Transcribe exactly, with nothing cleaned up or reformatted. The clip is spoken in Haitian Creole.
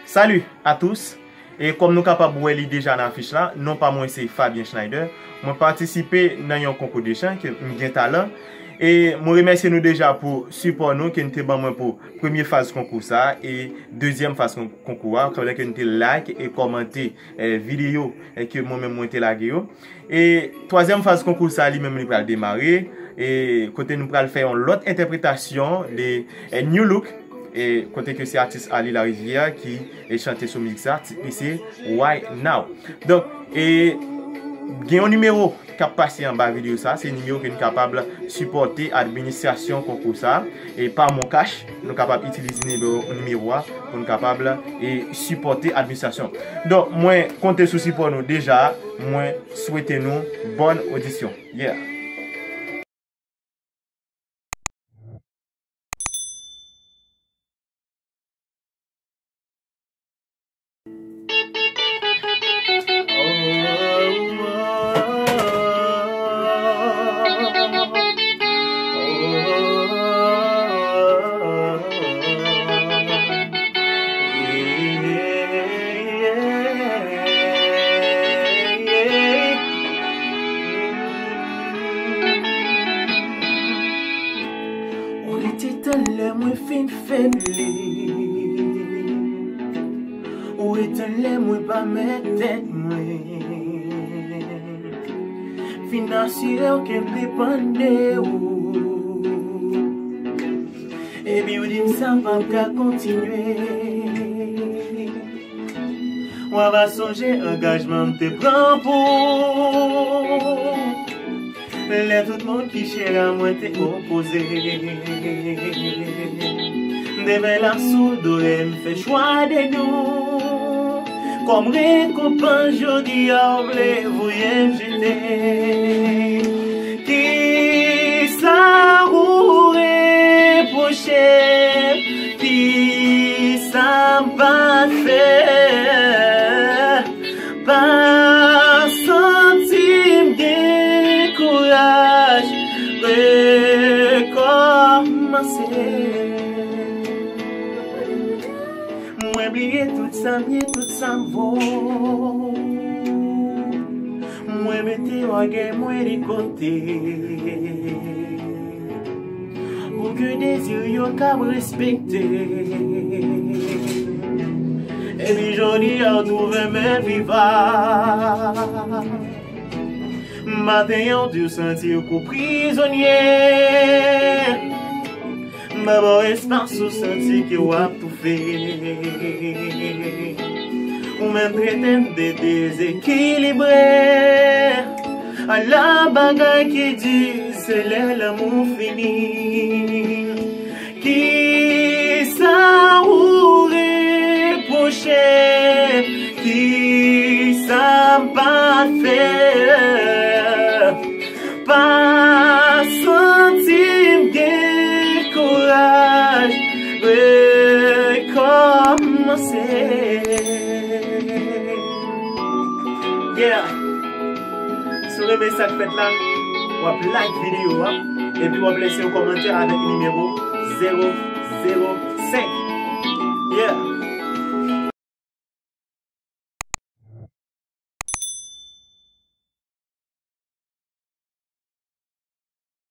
Salut à tous! E kòm nou kapab wè li deja nan afich la, non pa mwen se Fabien Schneider. Mwen patisipe nan yon konkou de chan ke m gen talan. E mwen remèsye nou deja pou sipò nou ke n te ban mwen pou premye faz konkou sa a e dezyèm faz kon-, konkou a, pandan ke n te like e kòmante, eh, videyo, eh, ke mwen menm mwen te lage yo. E twazyèm faz konkou sa a, li menm, li pral demare, e kote nou pral fè yon lòt entèpretasyon de, eh, New Look, e kote ke se atis Ali Larivière ki, e, chante sou mizik sa, tit li se Why Now. Donk, e gen yon nimewo k ap pase anba videyo sa, se nimewo ke nou kapab sipòte administrasyon konkou sa, e pa MonCash, nou kapab itilize nimewo, nimewo a pou nou kapab, e, sipòte administrasyon. Donk, mwen konte sou sipò nou deja, mwen swete nou bòn odisyon. Yeah. Ou rete tan lè mwen fin fèt li. Ou rete lè mwen pa met tèt mwen. Fin asire w ke m depann de ou. Epi w di m sa p ap ka kontinye. W ava sonje angajman m te pran pou ou. Lè tout moun ki chè a mwen te opoze. M te fè l asou dorè, m fè chwa de nou. Kòm rekonpans jodi a w vle voye m jete. Kisa ou repwoche? Kisa m pa fè? Pa santi m gen kouraj rekòmanse. Mwen bliye tout sa m ye, tout sa m vo. Mwen mete ògèy mwen de kote. Pou ke dezi yo kab respekte. Epi jodi a w twouve m enviva. Maten an w di w santi w kou prizonye. M ba w espas ou santi ke w ap toufe. Ou menm trete m de dezekilibre. Ala bagay ki di, se lè lanmou fini. Kisa ou repwoche? Kisa m pa fè? Pa santi m gen kouraj rekòmanse. Yeah. Si w renmen sa k fèt la, w ap like videyo a, epi w ap lese yon kòmantè avèk nimewo zewo zewo senk.